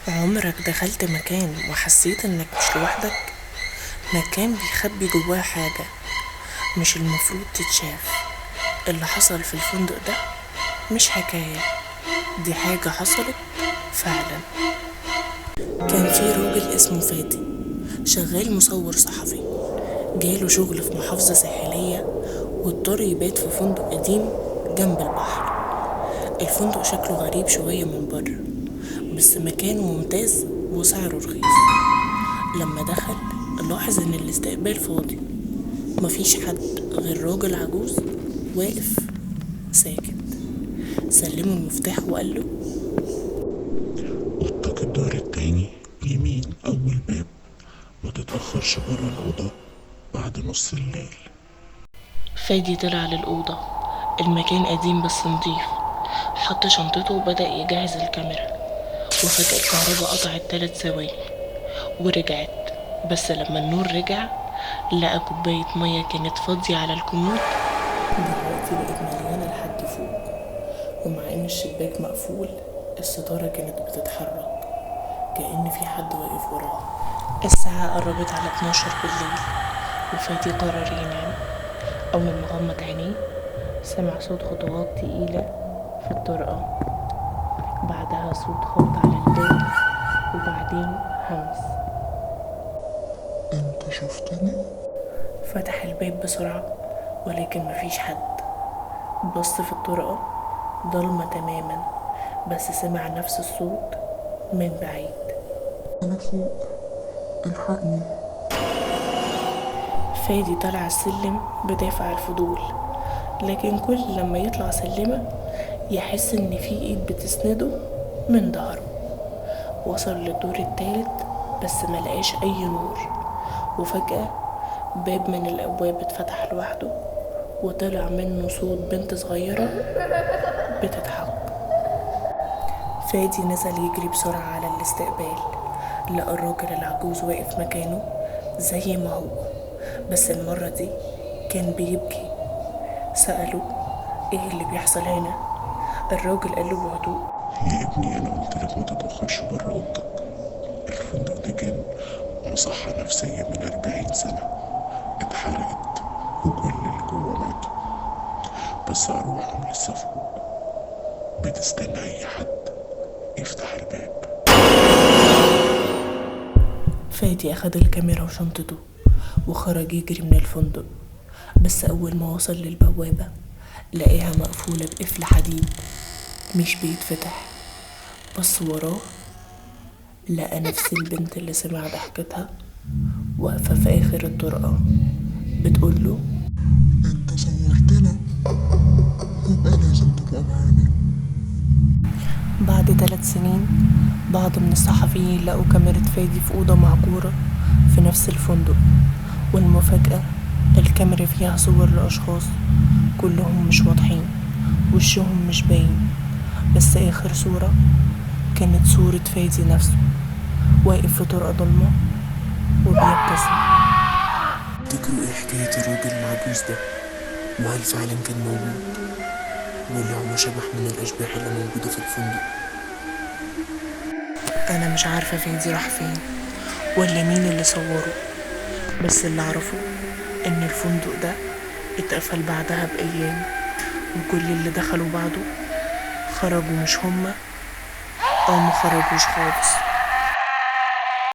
عمرك دخلت مكان وحسيت انك مش لوحدك؟ مكان بيخبي جواه حاجة مش المفروض تتشاف. اللي حصل في الفندق ده مش حكاية، دي حاجة حصلت فعلا. كان في راجل اسمه فادي، شغال مصور صحفي، جاله شغل في محافظة ساحلية واضطر يبات في فندق قديم جنب البحر. الفندق شكله غريب شوية من بره، بس مكانه ممتاز وسعره رخيص. لما دخل لاحظ ان الاستقبال فاضي، مفيش حد غير راجل عجوز واقف ساكت. سلمه المفتاح وقال له: اوضتك الدور التاني يمين اول باب، ما تتأخرش برا الأوضة بعد نص الليل. فادي طلع للأوضة. المكان قديم بس نضيف. حط شنطته وبدأ يجهز الكاميرا، وفجأة الكهرباء قطعت 3 ثواني ورجعت. بس لما النور رجع لقى كوباية مية كانت فاضية على الكومود دلوقتي بقت مليانة لحد فوق، ومع ان الشباك مقفول الستارة كانت بتتحرك كأن في حد واقف وراها. الساعة قربت على 12 بالليل وفادي قرر ينام. أول ما غمض عينيه سمع صوت خطوات تقيلة في الطرقة، بعدها صوت خبط على الباب، وبعدين همس: انت شفتني؟ فتح الباب بسرعة ولكن مفيش حد. بص في الطرقة ضلمة تماما، بس سمع نفس الصوت من بعيد: انا فوق، الحقني. فادي طلع السلم بدافع الفضول، لكن كل لما يطلع سلمة يحس ان في ايد بتسنده من ظهره. وصل للدور الثالث بس ملقاش اي نور، وفجأة باب من الابواب اتفتح لوحده وطلع منه صوت بنت صغيرة بتضحك. فادي نزل يجري بسرعة على الاستقبال، لقى الراجل العجوز واقف مكانه زي ما هو، بس المرة دي كان بيبكي. سأله: ايه اللي بيحصل هنا؟ الراجل قال له بهدوء: يا ابني انا قلت لك ما تتأخرش بره اوضتك. الفندق ده كان مصحة نفسية من 40 سنة، اتحرقت وكل اللي جوه ماتوا، بس أرواحهم لسه فوق بتستنى أي حد يفتح الباب. فادي أخد الكاميرا وشنطته وخرج يجري من الفندق، بس أول ما وصل للبوابة لقاها مقفولة بقفل حديد مش بيتفتح. بص وراه لقى نفس البنت اللي سمع ضحكتها واقفة في آخر الطرقة بتقوله: انت صورتنا، يبقى لازم تبقى معانا. بعد 3 سنين بعض من الصحفيين لقوا كاميرا فادي في أوضة مهجورة في نفس الفندق، والمفاجأة الكاميرا فيها صور لأشخاص كلهم مش واضحين، وشهم مش باين، بس آخر صورة كانت صورة فادي نفسه واقف في طرقة ضلمة وبيبتسم. تفتكروا ايه حكاية الراجل العجوز ده؟ وهل فعلا كان موجود، ولا هو شبح من الأشباح اللي موجودة في الفندق؟ أنا مش عارفة فادي راح فين ولا مين اللي صوره، بس اللي أعرفه إن الفندق ده اتقفل بعدها بأيام، وكل اللي دخلوا بعده خرجوا مش هما أو ما خرجوش خالص.